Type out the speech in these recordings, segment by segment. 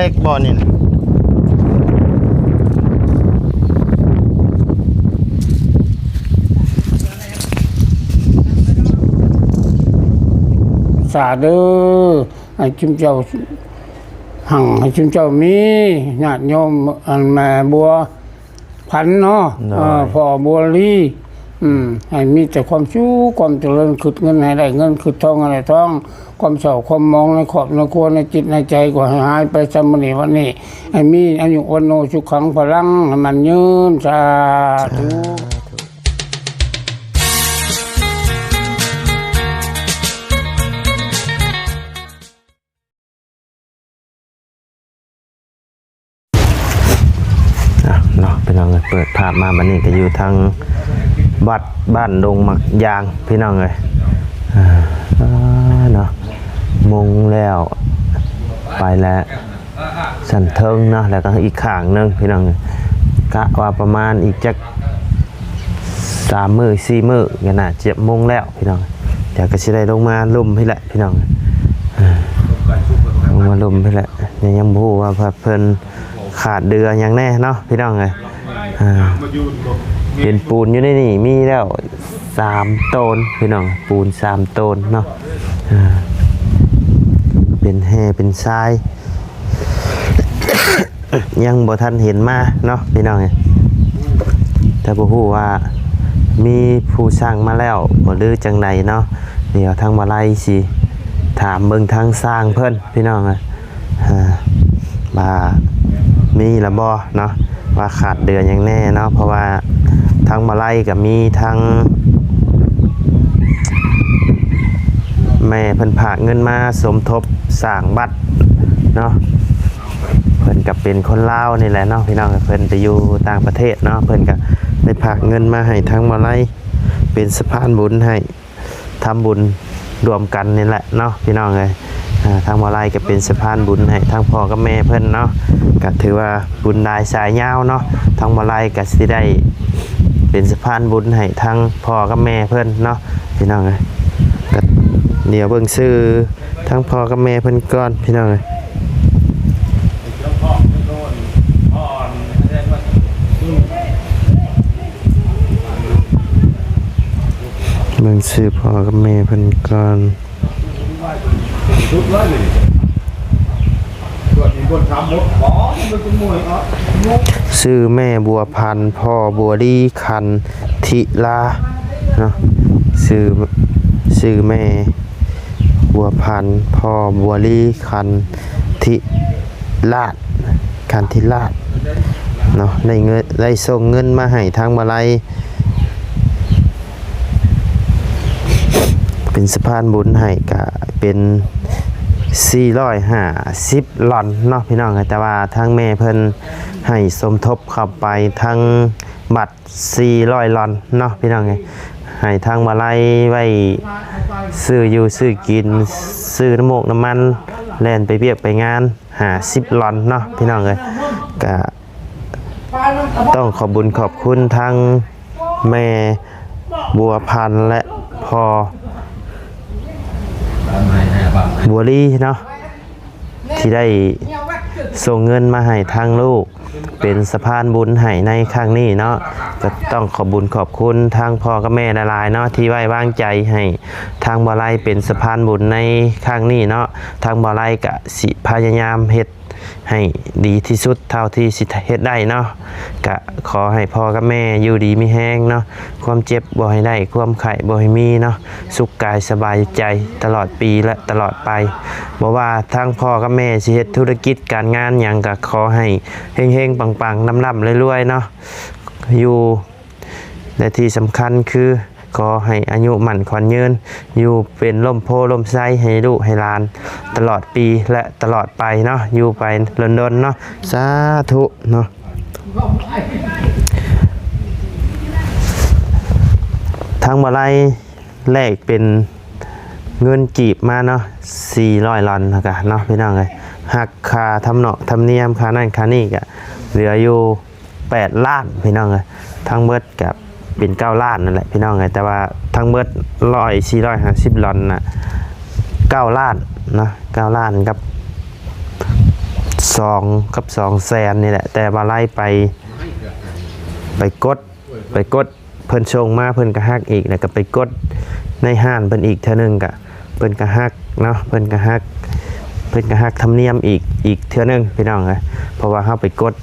ກບໍ່ນີ້ນະ? ສາເດີ ໃຫ້ຊຸມເຈົ້າຮັ່ງ ໃຫ້ຊຸມເຈົ້າມີ ຍາດໂຍມ ອັນແມ່ບົວ ພັນເນາະ ໂດຍ ເອີ ພໍ່ບົວລີ ອືມ ໃຫ້ມີແຕ່ຄວາມສຸກຄວາມຈະເລີນ ຄຶດເງິນໃຫ້ໄດ້ເງິນ ຄຶດທອງໃຫ້ໄດ້ທອງ ຄວາມເສົ້າຄວາມໝອງໃນຄອບໃນຄົວ ໃນຈິດໃນໃຈກໍໃຫ້ຫາຍໄປຊະມື້ນີ້ວັນນີ້ ໃຫ້ມີອາຍຸວັນໂນສຸຂັງພະລັງ ໃຫ້ໝັ້ນຍືນ ສາທຸ. ອ່ະເນາະ ພີ່ນ້ອງເອີຍ ເປີດພາບມາບັດນີ້ກໍຢູ່ທາງວັດບ້ານດົງໝາກຢາງ ພີ່ນ້ອງເອີຍ ອ່າ ເນາະ ມຸງແລ້ວ ໄປແລ້ວ ຊັ້ນເທິງເນາະ ແລ້ວກໍອີກຂ້າງໜຶ່ງ ພີ່ນ້ອງເອີຍ ກະວ່າປະມານອີກຈັກ ສາມມື້ສີ່ມື້ກໍໜ້າຈະມຸງແລ້ວ ພີ່ນ້ອງ ດຽວກໍຊິໄດ້ລົງມາລຸ່ມພີ້ແຫຼະ ພີ່ນ້ອງ ເອີ ລົງມາລຸ່ມພີ້ແຫຼະ ຍັງ ຍັງບໍ່ຮູ້ວ່າເພິ່ນຂາດເດືອຫຍັງແດ່ເນາະ ພີ່ນ້ອງເອີຍ ເອີ ເຫັນປູນຢູ່ໃນນີ້ມີແລ້ວສາມໂຕນ ພີ່ນ້ອງ ປູນສາມໂຕນເນາະ ເອີ ເປັນແຮ່ເປັນຊາຍ ຍັງບໍ່ທັນເຫັນມາເນາະ ພີ່ນ້ອງເອີຍ ແຕ່ບໍ່ຮູ້ວ່າມີຜູ້ສັ່ງມາແລ້ວບໍ່ ຫຼື ຈັ່ງໃດເນາະ ດຽວທາງບ່າວໄລຊິຖາມເບິ່ງທາງຊ່າງເພິ່ນ ພີ່ນ້ອງເອີຍ ອ່າ ວ່າມີລະບໍ່ເນາະ ວ່າຂາດເດືອຫຍັງແດ່ເນາະ ເພາະວ່າທາງບ່າວໄລກໍມີທາງ ແມ່ເພິ່ນພາກເງິນມາສົມທົບສ້າງວັດເນາະ ເພິ່ນກໍເປັນຄົນລາວນີ້ແຫຼະເນາະ ພີ່ນ້ອງ ເພິ່ນໄປຢູ່ຕ່າງປະເທດເນາະ ເພິ່ນກໍໄດ້ພາກເງິນມາໃຫ້ທາງບ່າວໄລ ເປັນສະພານບຸນໃຫ້ ທຳບຸນຮ່ວມກັນນີ້ແຫຼະເນາະ ພີ່ນ້ອງເອີຍ ອ່າ ທາງບ່າວໄລກໍເປັນສະພານບຸນໃຫ້ທາງພໍ່ກັບແມ່ເພິ່ນເນາະ ກໍຖືວ່າບຸນຫຼາຍສາຍຍາວເນາະ ທາງບ່າວໄລກໍຊິໄດ້ເປັນສະພານບຸນໃຫ້ທາງພໍ່ກັບແມ່ເພິ່ນເນາະ ພີ່ນ້ອງເອີຍ ກໍດຽວເບິ່ງຊື່ທາງພໍ່ກັບແມ່ເພິ່ນກ່ອນ ພີ່ນ້ອງເອີຍ. ເບິ່ງຊື່ພໍ່ກັບແມ່ເພິ່ນກ່ອນ ຊື່ແມ່ບົວພັນ ພໍ່ບົວລີ ຂັນທິລາເນາະ ຊື່ ຊື່ແມ່ບົວພັນ ພໍ່ບົວລີ ຂັນທິ ລາດ ຂັນທິລາດເນາະ ໄດ້ເງິນ ໄດ້ສົ່ງເງິນມາໃຫ້ທາງບ່າວໄລ ເປັນສະພານບຸນໃຫ້ ກະເປັນສີ່ຮ້ອຍຫ້າສິບລອນເນາະ ພີ່ນ້ອງ ແຕ່ວ່າທາງແມ່ເພິ່ນໃຫ້ສົມທົບເຂົ້າໄປທາງບັດ ສີ່ຮ້ອຍລອນເນາະ ພີ່ນ້ອງເອີຍ ໃຫ້ທາງບ່າວໄລໄວ້ຊື້ຢູ່ຊື້ກິນ ຊື້ນ້ຳມູກນ້ຳມັນ ແລ່ນໄປວຽກໄປງານ ຫ້າສິບລອນເນາະ ພີ່ນ້ອງເອີຍ ກະຕ້ອງຂອບບຸນຂອບຄຸນທັງແມ່ບົວພັນ ແລະ ພໍ່ບົວລີເນາະ ທີ່ໄດ້ສົ່ງເງິນມາໃຫ້ທາງລູກ ເປັນສະພານບຸນໃຫ້ໃນຄັ້ງນີ້ເນາະ ກໍຕ້ອງຂອບບຸນຂອບຄຸນທາງພໍ່ກັບແມ່ຫຼາຍໆເນາະ ທີ່ໄວ້ວາງໃຈໃຫ້ທາງບ່າວໄລເປັນສະພານບຸນໃນຄັ້ງນີ້ເນາະ ທາງບ່າວໄລກະຊິພະຍາຍາມເຮັດໃຫ້ດີທີ່ສຸດເທົ່າທີ່ຊິເຮັດໄດ້ເນາະ ກະຂໍໃຫ້ພໍ່ກັບແມ່ຢູ່ດີມີແຮງເນາະ ຄວາມເຈັບບໍ່ໃຫ້ໄດ້ ຄວາມໄຂ້ບໍ່ໃຫ້ມີເນາະ ສຸກກາຍສະບາຍໃຈຕະຫຼອດປີ ແລະ ຕະຫຼອດໄປ ບໍ່ວ່າທາງພໍ່ກັບແມ່ຊິເຮັດທຸລະກິດການງານຫຍັງ ກໍຂໍໃຫ້ເຮັງໆ ປັງໆ ລ່ຳໆ ລວຍໆ ເນາະ ຢູ່ ແລະ ທີ່ສຳຄັນຄື ຂໍໃຫ້ອາຍຸໝັ້ນຂວັນຍືນ ຢູ່ເປັນຮົ່ມໂພຮົ່ມໄຊໃຫ້ລູກໃຫ້ຫຼານຕະຫຼອດປີ ແລະ ຕະຫຼອດໄປເນາະ ຢູ່ໄປດົນໆ ເນາະ ສາທຸເນາະ. ທາງບ່າວໄລແລກເປັນເງິນກີບມາເນາະ ສີ່ຮ້ອຍລອນ ແລ້ວກະເນາະ ພີ່ນ້ອງເອີຍ ຫັກຄ່າທຳເນາະທຳນຽມ ຄ່ານັ້ນຄ່ານີ້ ກະເຫຼືອຢູ່ແປດລ້ານ ພີ່ນ້ອງເອີຍ ທັງເບິດກະເປັນເກົ້າລ້ານນັ້ນແຫຼະ ພີ່ນ້ອງເອີຍ ແຕ່ວ່າທັງເບິດຮ້ອຍ ສີ່ຮ້ອຍຫ້າສິບລອນນະ ເກົ້າລ້ານເນາະ ເກົ້າລ້ານກັບ ສອງກັບສອງແສນນີ້ແຫຼະ ແຕ່ວ່າໄລ່ໄປ ໄປກົດ ໄປກົດ ເພິ່ນສົ່ງມາເພິ່ນກໍຫັກອີກ ແລ້ວກໍໄປກົດໃນຮ້ານເພິ່ນອີກເທື່ອໜຶ່ງ ກໍເພິ່ນກໍຫັກເນາະ ເພິ່ນກໍຫັກ ເພິ່ນກໍຫັກທຳນຽມອີກ ອີກເທື່ອໜຶ່ງພີ່ນ້ອງເອີຍ ເພາະວ່າເຮົາໄປກົດ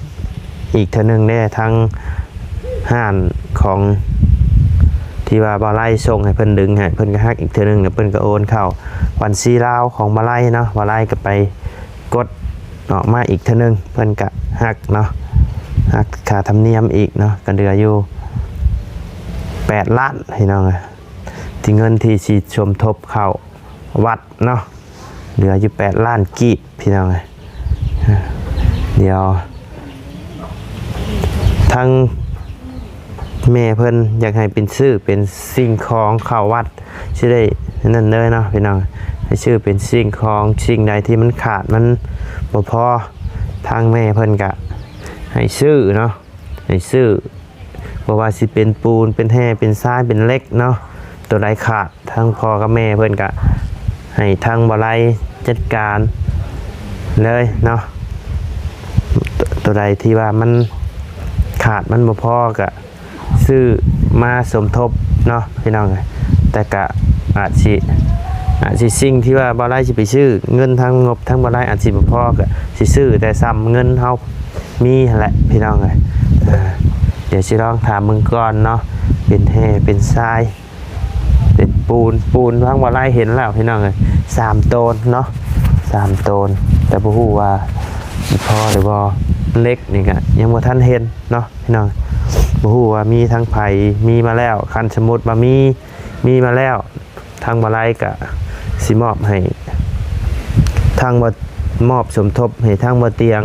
ອີກເທື່ອໜຶ່ງເດ້ ທາງຮ້ານຂອງທີ່ວ່າບ່າວໄລ່ສົ່ງໃຫ້ເພິ່ນດຶງໃຫ້ ເພິ່ນກໍຫັກອີກເທື່ອໜຶ່ງ ແລ້ວເພິ່ນກໍໂອນເຂົ້າບັນຊີລາວຂອງບ່າວໄລ່ເນາະ ບ່າວໄລ່ກໍໄປ ກົດອອກມາອີກເທື່ອໜຶ່ງ ເພິ່ນກະຫັກເນາະ ຫັກຄ່າທຳນຽມອີກເນາະ ກະເຫຼືອຢູ່ແປດລ້ານພີ່ນ້ອງເອີຍ ທີ່ເງິນທີ່ຊິສົມທົບເຂົ້າວັດເນາະ ເຫຼືອຢູ່ແປດລ້ານກີບພີ່ນ້ອງເອີຍ ດຽວທາງ ແມ່ເພິ່ນຢາກໃຫ້ເປັນຊື້ເປັນສິ່ງຂອງເຂົ້າວັດ ຊິໄດ້ນັ້ນເດີເນາະພີ່ນ້ອງ ໃຫ້ຊື້ເປັນສິ່ງຂອງ ສິ່ງໃດທີ່ມັນຂາດມັນບໍ່ພໍ ທາງແມ່ເພິ່ນກະໃຫ້ຊື້ເນາະ ໃຫ້ຊື້ ບໍ່ວ່າຊິເປັນປູນ ເປັນແຮ່ ເປັນຊາຍ ເປັນເຫຼັກເນາະ ໂຕໃດຂາດ ທາງພໍ່ກັບແມ່ເພິ່ນກະໃຫ້ທາງບ່າວໄລ່ຈັດການເລີຍເນາະ ໂຕໃດທີ່ວ່າມັນຂາດມັນບໍ່ພໍກະຊື້ມາສົມທົບເນາະພີ່ນ້ອງເອີຍ ແຕ່ກະອາດຊິ ອາດຊິສິ່ງທີ່ວ່າບ່າວໄລ່ຊິໄປຊື້ ເງິນທາງງົບທາງບ່າວໄລ່ອາດຊິບໍ່ພໍກະຊິຊື້ແຕ່ສ່ຳເງິນເຮົາມີຫັ້ນແຫຼະພີ່ນ້ອງເອີຍ ດຽວຊິລອງຖາມເບິ່ງກ່ອນເນາະ ເປັນແຮ່ເປັນຊາຍ ເປັນປູນ ປູນທາງບ່າວໄລ່ເຫັນແລ້ວພີ່ນ້ອງເອີຍ ສາມໂຕນເນາະ ສາມໂຕນ ແຕ່ບໍ່ຮູ້ວ່າຊິພໍຫຼືບໍ່ ເຫຼັກນີ້ກະຍັງບໍ່ທັນເຫັນເນາະພີ່ນ້ອງ ບໍ່ຮູ້ວ່າມີທາງໃຜມີມາແລ້ວ ຄັນສົມມຸດວ່າມີ ມີມາແລ້ວ ທາງບ່າວໄລ່ກະຊິມອບໃຫ້ ທາງບ່າວ ມອບສົມທົບໃຫ້ທາງບ່າວຕຽງ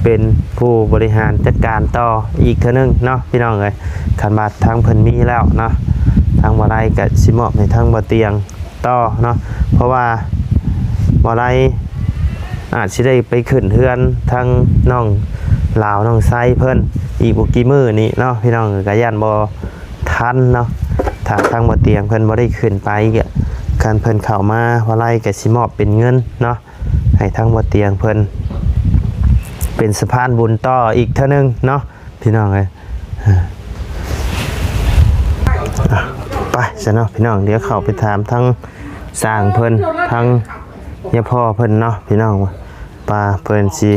ເປັນຜູ້ບໍລິຫານຈັດການຕໍ່ອີກເທື່ອໜຶ່ງເນາະພີ່ນ້ອງເອີຍ ຄັນວ່າທາງເພິ່ນມີແລ້ວເນາະ ທາງບ່າວໄລ່ກະຊິມອບໃຫ້ທາງບ່າວຕຽງຕໍ່ເນາະ ເພາະວ່າບ່າວໄລ່ອາດຊິໄດ້ໄປຂຶ້ນເຮືອນທາງນ້ອງລາວນ້ອງໄຊເພິ່ນອີກບໍ່ກີ່ມື້ນີ້ເນາະພີ່ນ້ອງ ກະຢ້ານບໍ່ ທັນເນາະ ຖ້າທາງບ່າວຕຽງເພິ່ນບໍ່ໄດ້ຂຶ້ນໄປ ກະຄັນເພິ່ນເຂົ້າມາບໍ່ໄດ້ ກະຊິມອບເປັນເງິນເນາະ ໃຫ້ທາງບ່າວຕຽງເພິ່ນເປັນສະພານບຸນຕໍ່ອີກເທື່ອໜຶ່ງເນາະ ພີ່ນ້ອງເອີຍ ອ່າ ໄປຊະເນາະພີ່ນ້ອງ ດຽວເຂົ້າໄປຖາມທາງຊ່າງເພິ່ນ ທາງຍາພໍ່ເພິ່ນເນາະ ພີ່ນ້ອງ ວ່າເພິ່ນຊິ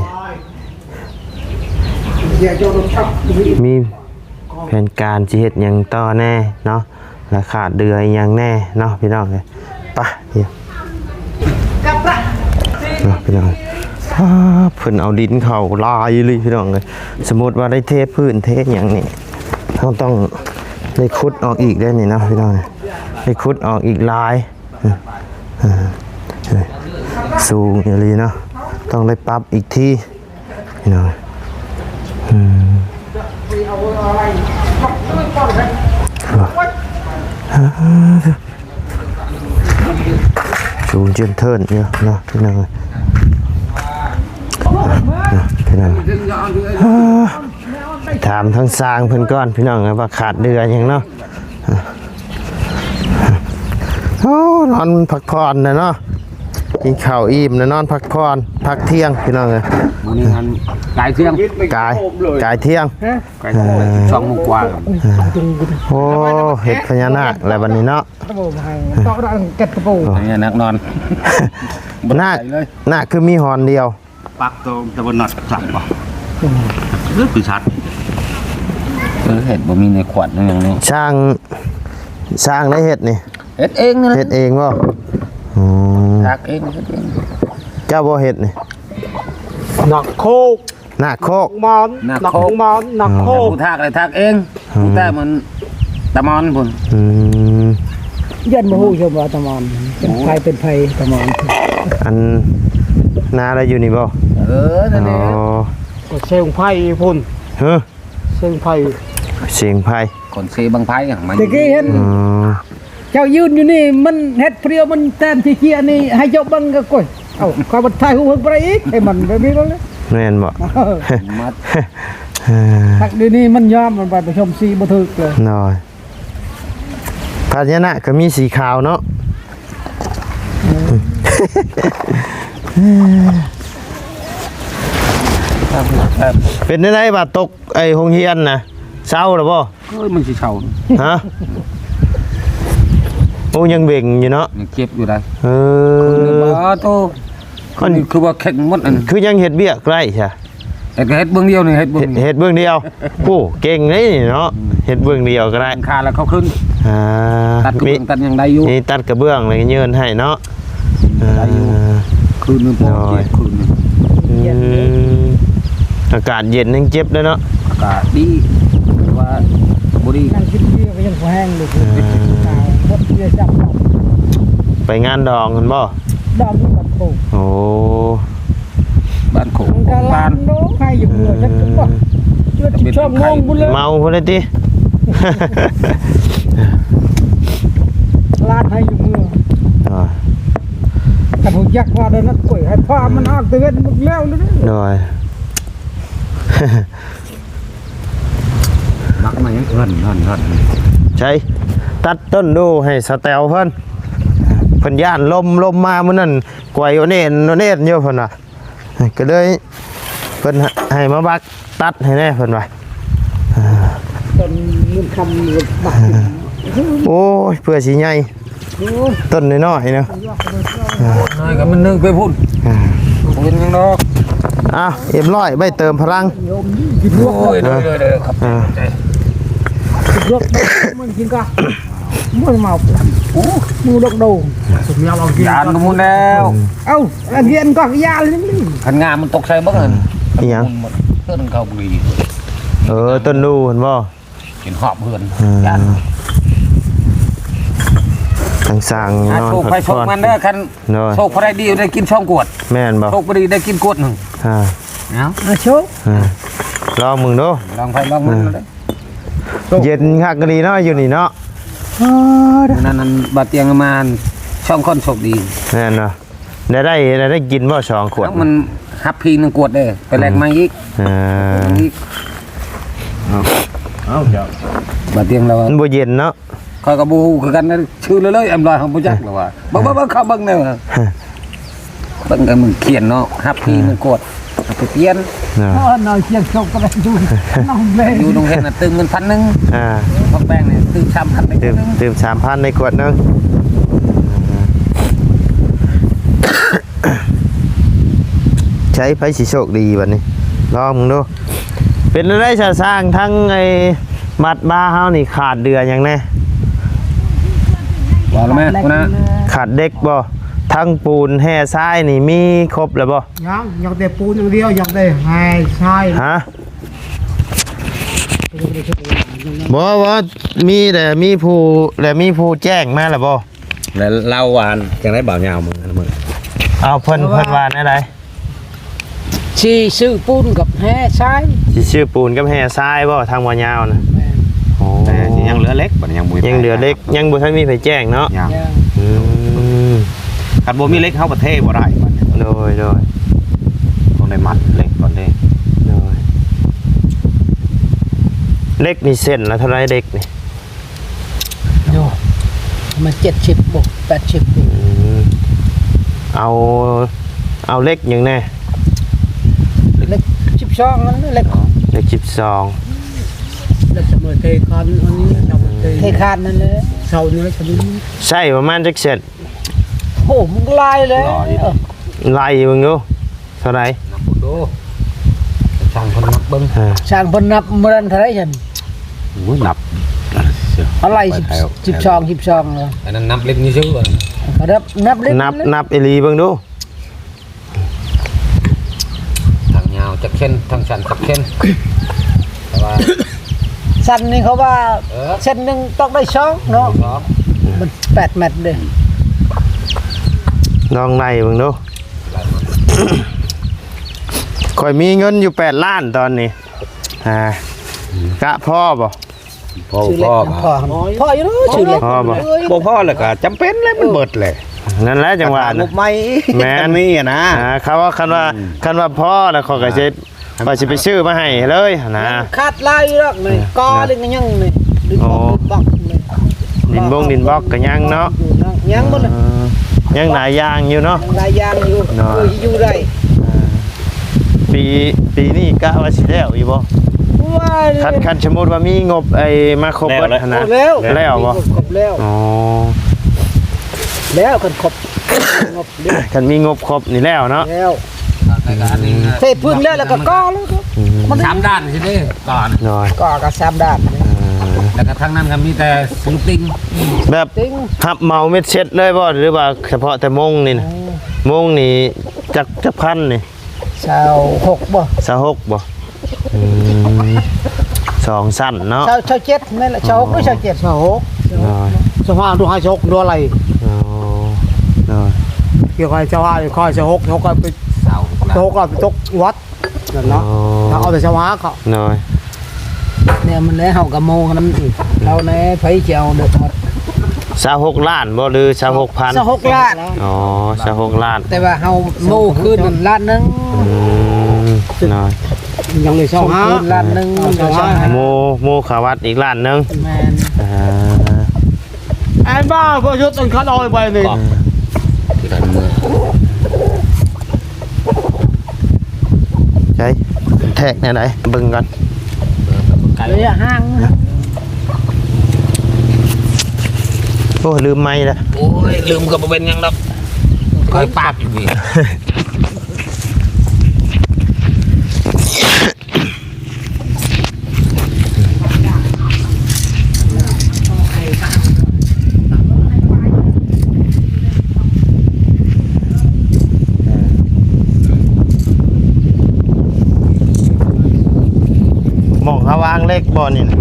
ມີ ແຜນການຊິເຮັດຫຍັງຕໍ່ແດ່ເນາະ ແລະ ຂາດເຫຼືອອີ່ຫຍັງແດ່ເນາະ ພີ່ນ້ອງເອີຍ ໄປ ເນາະ ພີ່ນ້ອງ ອ້າ ເພິ່ນເອົາດິນເຂົ້າຫຼາຍອີ່ຫຼີ ພີ່ນ້ອງເອີຍ ສົມມຸດວ່າໄດ້ເທພື້ນເທຫຍັງນີ້ ເຮົາຕ້ອງໄດ້ຂຸດອອກອີກເດ້ນີ້ເນາະ ພີ່ນ້ອງ ໄດ້ຂຸດອອກອີກຫຼາຍ ສູງອີ່ຫຼີເນາະ ຕ້ອງໄດ້ປັບອີກທີ ພີ່ນ້ອງ ອືມ ສູງເຈິນເທີນຢູ່ເນາະ ພີ່ນ້ອງ ພີ່ນ້ອງ ຖາມທາງຊ່າງເພິ່ນກ່ອນ ພີ່ນ້ອງ ວ່າຂາດເຫຼືອຫຍັງເນາະ ໂອ້ ນອນພັກຜ່ອນແຫຼະເນາະ ກິນເຂົ້າອີ່ມແລ້ວນອນພັກຜ່ອນ ພັກທ່ຽງ ພີ່ນ້ອງເອີຍ ມື້ນີ້ຫັ້ນກາຍທ່ຽງ ກາຍ ກາຍທ່ຽງ ກາຍສອງໂມງກວ່າ ໂອ້ ເຮັດພະຍານາກແລ້ວບັດນີ້ເນາະ ພະຍານາກນອນ ນາກ ນາກຄືມີຫອນດຽວ ປັກໂຕຕະເວັນນອດຈັບບໍ່ ຫຼືປີສາດ ເອີ ເຮັດບໍ່ມີໃນຂວດໃນຫຍັງນີ້ ຊ່າງ ຊ່າງໄດ້ເຮັດນີ້ ເຮັດເອງນີ້ແຫຼະ ເຮັດເອງບໍ່ ອືມ ທາກເອງ ເຮັດເອງ ເຈົ້າບໍ່ເຮັດນີ້ ນາກໂຄກ ນາກໂຄກ ມອນ ນາກໂຄກ ນາກໂຄກ ມອນ ນາກໂຄກ ຜູ້ທາກໄດ້ທາກເອງ ອືມ ຜູ້ແຕ່ມັນຕາມອນພຸ້ນ ອືມ ຢ້ານບໍ່ຮູ້ຊະວ່າຕາມອນ ເປັນໃຜ ໂອ້ ເປັນໃຜຕາມອນ ອັນ ນາລະຢູ່ນີ້ບໍ່ ເອີ ນັ້ນແຫຼະ ອໍ ກໍເຊງໄພພຸ້ນ ຮະ ເຊງໄພ ເຊງໄພ ຄົນເຊບັ້ງໄຟຫຍັງມາ ແຕ່ກີ້ເຫັນ ອໍ ເຈົ້າຢືນຢູ່ນີ້ ມັນເຮັດຜູ້ດຽວ ມັນແທນທີ່ເຈຍນີ້ ໃຫ້ເຈົ້າເບິ່ງກໍ ໂອ້ຍ ເອົາ ຂ້ອຍບໍ່ຖ່າຍຮູບເພິ່ນບໍ່ໄດ້ອີກ ໃຫ້ມັນແບບນີ້ແລ້ວ ແມ່ນບໍ່ ມັດ ເອີ ພັກດຽວນີ້ມັນຍອມ ມັນໄປປະຊຸມສີບໍ່ຖືກເລີຍ ໂດຍ ພະຍານາກກໍມີສີຂາວເນາະ ອືມ ເອີ ເປັນແນວໃດບາດຕົກໄອ້ໂຮງຮຽນນະ ເຊົາແລ້ວບໍ່? ເອີຍ ມັນຊິເຊົາ ຮະ? ໂອ້ ຍັງເບັງຢູ່ເນາະ ຍັງເຈັບຢູ່ໃດ໋ ເອີ ໂຕ ມັນຄືວ່າແຂງໝົດອັນ ຄືຍັງເຮັດວຽກໄດ້ຊະ ເຮັດກໍເຮັດເບື້ອງດຽວນີ້ ເຮັດເບື້ອງ ເຮັດເບື້ອງດຽວ ໂອ້ ເກັ່ງເດ້ເນາະ ເຮັດເບື້ອງດຽວກໍໄດ້ ຫຼັງຄາແລ້ວເຂົາຂຶ້ນ ອ່າ ຕັດກະເບື້ອງ ມີ ຕັດຫຍັງໄດ້ຢູ່ ມີຕັດກະເບື້ອງແລ້ວກໍເຍີນໃຫ້ເນາະ ໄດ້ຢູ່ ອ່າ ຄືນໜຶ່ງພໍ ໂດຍ ຄືນໜຶ່ງ ອືມ ອາກາດເຢັນແຮງເຈັບເດ້ເນາະ ອາກາດດີ ແຕ່ວ່າບໍ່ດີ ນັ່ງກິນເບຍກໍຍັງບໍ່ແຮງເລີຍ ອ່າ ໝົດເບຍຈັບ ໄປງານດອງຫັ້ນບໍ່? ດອງຢູ່ບ້ານໂຄກ ໂອ້ ບ້ານໂຄກ ມັນກໍຫຼານໂດໃຫ້ຢູ່ເມືອຈັກກະບໍ່ ເອີ ເຈັດສິບສອງໂມງພຸ້ນເລີຍ ເມົາພຸ້ນເລີຍຕິ ຫຼານໃຫ້ຢູ່ເມືອ ອ່າ ຄັນຮູ້ຈັກວ່າໄດ້ນັດກ້ວຍໃຫ້ພາມັນອອກແຕ່ເວັນໝົດແລ້ວເດ້ ໂດຍ ມັກມາຫຍັງເພິ່ນ ນັ້ນໆ ໃສ ຕັດຕົ້ນດູໃຫ້ສະແຕວເພິ່ນ ເພິ່ນຢ້ານລົມ ລົມມາມື້ນັ້ນ ກວຍໂອເນນ ໂອເນນຢູ່ເພິ່ນວ່າ ກໍເລີຍເພິ່ນໃຫ້ມາບັກຕັດໃຫ້ແດ່ເພິ່ນວ່າ ຕົ້ນເງິນຄຳບັກ ໂອ້ຍ ເພື່ອຊິໃຫຍ່ ໂອ້ຍ ຕົ້ນນ້ອຍໆເນາະ ນ້ອຍກໍມັນນຶກໄປພຸ້ນ ອ່າ ບໍ່ເປັນຫຍັງດອກ ອ້າວ ເອັມຮ້ອຍ ໄວ້ເຕີມພະລັງ ໂອ້ຍ ເດີໆໆ ອ່າ ມັນກິນກະ ມັນເມົາ ໂອ້ ໝູດອກໂດ ຢ້ານໝູແລ້ວ ເອົ້າ ລະກຽນກໍຢາລະ ຄັນງາມມັນຕົກໃສ່ເບິ່ງຫັ້ນ ອີຫຍັງ ຕົ້ນເຂົ້າບຸຣີ ເອີ ຕົ້ນດູຫັ້ນບໍ່? ກິນຮອບເຮືອນ ອ່າ ຢ້ານ ທາງສ້າງ ອ່າ ນອນ ໂຊກໃຜໂຊກມັນເດີ ຄັນ ໂດຍ ໂຊກໃຜໄດ້ດີໄດ້ກິນສອງກວດ ແມ່ນບໍ່? ໂຊກບໍ່ດີໄດ້ກິນກວດໜຶ່ງ ອ່າ ເອົາ ເອົາໂຊກ ອ່າ ລອງເບິ່ງດູ ລອງໃຜລອງມັນເດີ ເຢັນຄັກອີ່ຫຼີເນາະ ຢູ່ນີ້ເນາະ ມື້ນັ້ນນັ້ນ ບ່າວຕຽງມາສອງຄົນໂຊກດີ ແມ່ນບໍ່? ໄດ້ ໄດ້ ໄດ້ກິນບໍ່ສອງຂວດ? ເອົ້າ ມັນຮັບພີໜຶ່ງກວດເດ້ ໄປແລກມາອີກ ອ່າ ອີກ ເອົາ ເອົາເຈົ້າ ບ່າວຕຽງລາວວ່າ ມັນບໍ່ເຢັນເນາະ ຂ້ອຍກໍບໍ່ຮູ້ຄືກັນນະ ຊື່ເລີຍໆ ເອັມຮ້ອຍ ເຮົາບໍ່ຈັກລາວວ່າ ເບິ່ງ ເບິ່ງ ເບິ່ງ ເບິ່ງແນວ ເບິ່ງກັນ ມັນຂຽນເນາະ ຮັບພີໜຶ່ງກວດ ເອົາໄປປ່ຽນ ເນາະ ເອີ ໜ້ອຍຄຽງຊົກກໍໄດ້ຢູ່ ນ້ອງແລ ຢູ່ໂຮງຮຽນນະ ຕື່ມເງິນພັນໜຶ່ງ ອ່າ ຂອງແປ້ງນີ້ ຕື່ມສາມພັນໄດ້ ຕື່ມ ກວດໜຶ່ງ ຕື່ມສາມພັນໄດ້ກວດໜຶ່ງ ໃສ ໃຜຊິໂຊກດີບັດນີ້ ລອງເບິ່ງດູ ເປັນແນວໃດຊະຊ່າງ ທັງໄອ້ມັດບາເຮົານີ້ຂາດເດືອຫຍັງແດ່? ວ່າລະແມ່ ຫົວໜ້າ ຂາດເຫຼັກບໍ່? ທັງປູນແຮ່ຊາຍນີ້ມີຄົບແລ້ວບໍ່? ຍັງ ຍັງແຕ່ປູນຢ່າງດຽວ ຍັງແຕ່ແຮ່ຊາຍ ຮະ? ບໍ່ ບໍ່ ມີແຕ່ ມີຜູ້ ແລະ ມີຜູ້ແຈ້ງມາແລ້ວບໍ່? ແລ້ວລາວວ່າຈັ່ງໃດບ່າວຍາວ ມື້ນັ້ນມື້ ເອົາ ເພິ່ນ ເພິ່ນວ່າແນວໃດ? ຊິຊື້ປູນກັບແຮ່ຊາຍ ຊິຊື້ປູນກັບແຮ່ຊາຍບໍ່ ທາງບ່າວຍາວນະ? ແມ່ນ ໂອ້ ແຕ່ຊິຍັງເຫຼືອເຫຼັກ ບັດນີ້ຍັງບໍ່ມີ ຍັງເຫຼືອເຫຼັກ ໃຜ ຍັງບໍ່ທັນມີໃຜແຈ້ງເນາະ ຍັງ ຍັງ ອືມ ຄັນບໍ່ມີເຫຼັກເຮົາກໍເທບໍ່ໄດ້ບັດນີ້ ໂດຍ ໂດຍ ຕ້ອງໄດ້ມັດເຫຼັກກ່ອນເດ້ ໂດຍ ເຫຼັກນີ້ເສັ້ນລະເທົ່າໃດເຫຼັກນີ້? ໂອ້ ປະມານເຈັດສິບບໍ ແປດສິບບໍ ອືມ ເອົາ ເອົາເຫຼັກຫຍັງແດ່? ເຫຼັກສິບສອງນັ້ນແຫຼະ ເຫຼັກສິບສອງ ເຫຼັກສະເໝີເທຄານອັນນີ້ ເທຄານນັ້ນແຫຼະ ເສົານີ້ແຫຼະ ໃຊ້ປະມານຈັກເຊັນ? ໂອ້ ມັນຫຼາຍແລ້ວ ຫຼາຍຢູ່ເບິ່ງດູ. ເທົ່າໃດ? ນັບເບິ່ງດູ ຊ່າງເພິ່ນນັບເບິ່ງ ອ່າ ຊ່າງເພິ່ນນັບມື້ນັ້ນເທົ່າໃດຊັ້ນ? ໂອ້ຍ ນັບ ອາໄລສິບ ສິບສອງ ສິບສອງ ອັນນັ້ນນັບເຫຼັກນີ້ຊື່ ກໍນັບ ນັບເຫຼັກ ນັບ ນັບອີ່ຫຼີເບິ່ງດູ ທາງຍາວຈັກເຊັນ ທາງສັ້ນຈັກເຊັນ ແຕ່ວ່າ ສັ້ນນີ້ເຂົາວ່າ ເອີ ເຊັນໜຶ່ງຕ້ອງໄດ້ສອງເນາະ ສອງ ມັນແປດແມັດເດ້ ລອງໄລ່ເບິ່ງດູ. ຂ້ອຍມີເງິນຢູ່ແປດລ້ານຕອນນີ້ ອ່າ ກະພໍບໍ່? ພໍ ພໍ ພໍຢູ່ເນາະ ຊື້ເຫຼັກ ພໍບໍ່? ບໍ່ພໍແລ້ວກໍຈຳເປັນແຫຼະ ມັນເບິດແຫຼະ ນັ້ນແຫຼະ ຈັ່ງວ່າ ງົບໃໝ່ ແມ່ນ ມີນະ ອ່າ ຄັນວ່າ ຄັນວ່າ ອືມ ຄັນວ່າພໍແລ້ວ ຂ້ອຍກໍຊິ ອ່າ ຂ້ອຍຊິໄປຊື້ມາໃຫ້ເລີຍນະ ຂາດຫຼາຍຢູ່ດອກນີ້ ອ່າ ກໍເລີຍຍັງນີ້ ດິນບອກ ອໍ ດິນບອກນີ້ ດິນບົງດິນບອກກໍຍັງເນາະ ຍັງໝົດ ເອີ ຍັງຫຼາຍຢ່າງຢູ່ເນາະ ຍັງຫຼາຍຢ່າງຢູ່ ເນາະ ເອີ ຢູ່ໄດ້ ອ່າ ປີ ປີນີ້ກະວ່າຊິແລ້ວຢູ່ບໍ່? ໂອ້ຍ ຄັນ ຄັນສົມມຸດວ່າມີງົບໄອ້ມາຄົບເບິດຫັ້ນນະ ແລ້ວ ແລ້ວບໍ່? ມີງົບແລ້ວ ອໍ ແລ້ວ ຄັນຄົບ ງົບ ຄັນມີງົບຄົບນີ້ແລ້ວເນາະ ແລ້ວ ແຕ່ກໍອັນນີ້ ເທພື້ນແລ້ວ ແລ້ວກໍກໍ່ເລີຍ ອືມ ມັນສາມດ້ານຊິເດ້ ກໍ່ ໂດຍ ກໍ່ກໍສາມດ້ານ ເອີ ແລ້ວກໍທາງນັ້ນກໍມີແຕ່ສະລູບຕິງ ແບບ ຕິງ ຮັບເໝົາເມັດເຊັດເລີຍບໍ່ ຫຼືວ່າສະເພາະແຕ່ມຸງນີ້ນະ? ໂອ້ ມຸງນີ້ຈັກ ຈັກພັນນີ້? ຊາວຫົກບໍ່? ຊາວຫົກບໍ່? ອືມ ສອງຊັ້ນເນາະ ຊາວ ຊາວເຈັດແມ່ນລະ ຊາວຫົກ ອໍ ຫຼືຊາວເຈັດ? ຊາວຫົກ ອໍ ຊາວຫ້າ ດູໃຫ້ຊາວຫົກ ດູໄລ ອໍ ໂດຍ ກ່ຽວກັບຊາວຫ້າ ຂ້ອຍຊາວຫົກ ຫົກກໍໄປ ຊາວຫົກ ຫົກກໍໄປຕົກວັດນັ້ນເນາະ ອໍ ເຮົາເອົາແຕ່ຊາວຫ້າເຂົາ ໂດຍ ແນວມັນແຫຼະ ເຮົາກໍໂມນຳອີກ ເຮົາແດ່ ໃຜຊິເອົາເດີໝົດ ຊາວຫົກລ້ານບໍ່ ຫຼືຊາວຫົກພັນ? ຊາວຫົກລ້ານ ອໍ ຊາວຫົກລ້ານ ແຕ່ວ່າເຮົາໂມຄືນນັ້ນລ້ານໜຶ່ງ ອືມ ເນາະ ຍັງໄດ້ຊາວຫ້າ ຄືນລ້ານໜຶ່ງ ຊາວຫ້າ ໂມ ໂມເຂົ້າວັດອີກລ້ານໜຶ່ງ ແມ່ນ ອ່າ ອັນບ້າບໍ່ຢຸດອັນຄັນເອົາໄປນີ້ ໃຊ່ ແທກແນວໃດ ເບິ່ງກ່ອນ ໄລຍະຫ່າງ ໂອ້ ລືມໄມລະ ໂອ້ຍ ລືມກໍບໍ່ເປັນຫຍັງດອກ ຄອຍປາກຢູ່ນີ້ ໝ່ອງເຮົາວາງເຫຼັກບໍ່ນີ້ນະ?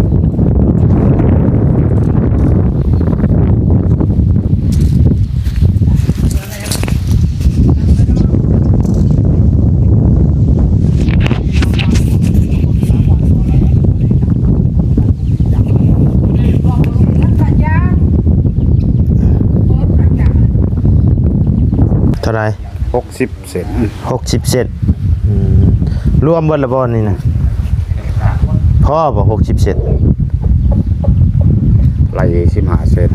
ເທົ່າໃດ? ຫົກສິບເຊັນ ຫົກສິບເຊັນ ອືມ ລວມເບິດລະບໍ່ນີ້ນະ? ພໍບໍ່ຫົກສິບເຊັນ? ໄລ່ສິບຫ້າເຊັນ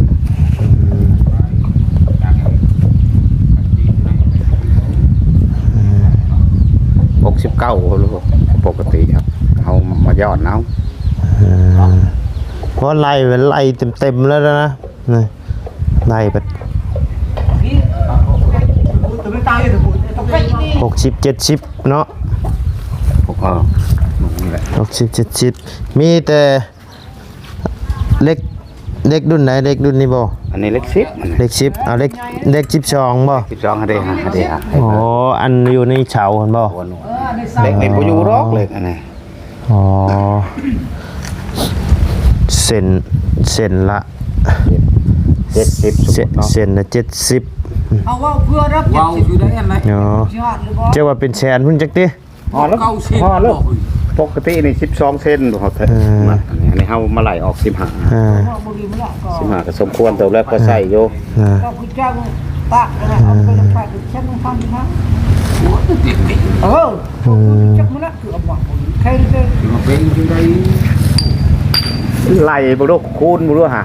ອືມ ຫົກສິບເກົ້າ ປົກກະຕິ ເຮົາມາຍ້ອນເອົາ ອືມ ພໍໄລ່ ໄລ່ເຕັມໆ ແລ້ວນະ ນີ້ ໄລ່ໄປ ຫົກສິບ ເຈັດສິບເນາະ ຫົກສິບ ເຈັດສິບ ມີແຕ່ເຫຼັກ ເຫຼັກດຸ່ນໃດ? ເຫຼັກດຸ່ນນີ້ບໍ່? ອັນນີ້ເຫຼັກສິບ ເຫຼັກສິບ ເອົາເຫຼັກ ເຫຼັກສິບສອງບໍ່? ສິບສອງ ຫາເດ ຫາເດ ອໍ ອັນຢູ່ໃນເສົາຫັ້ນບໍ່? ເຫຼັກນີ້ບໍ່ຢູ່ດອກ ເຫຼັກອັນນີ້ ອໍ ເສັ້ນ ເສັ້ນລະ ເຈັດສິບ ສົມມຸດເນາະ ເສັ້ນລະເຈັດສິບ ເອົາເວົ້າເພື່ອຮັບ ເວົ້າຢູ່ໄດ້ອັນໃດ ເນາະ ຊິຮອດຫຼືບໍ່ ເຈົ້າວ່າເປັນແສນພຸ້ນຈັກຕິ ຮອດແລ້ວ ເກົ້າສິບ ຮອດແລ້ວ ບໍ່ ປົກກະຕິນີ້ສິບສອງເຊັນບໍ່ຮອດ ເອີ ອັນນີ້ເຮົາມາໄລ່ອອກສິບຫ້າ ເອີ ສິບຫ້າກໍສົມຄວນເຕີບແລ້ວ ພໍໃຊ້ຢູ່ ເອີ ເອີ ອືມ ອືມ ໄລ່ບໍ່ລູກ ຄູນບໍ່ລູກຫາ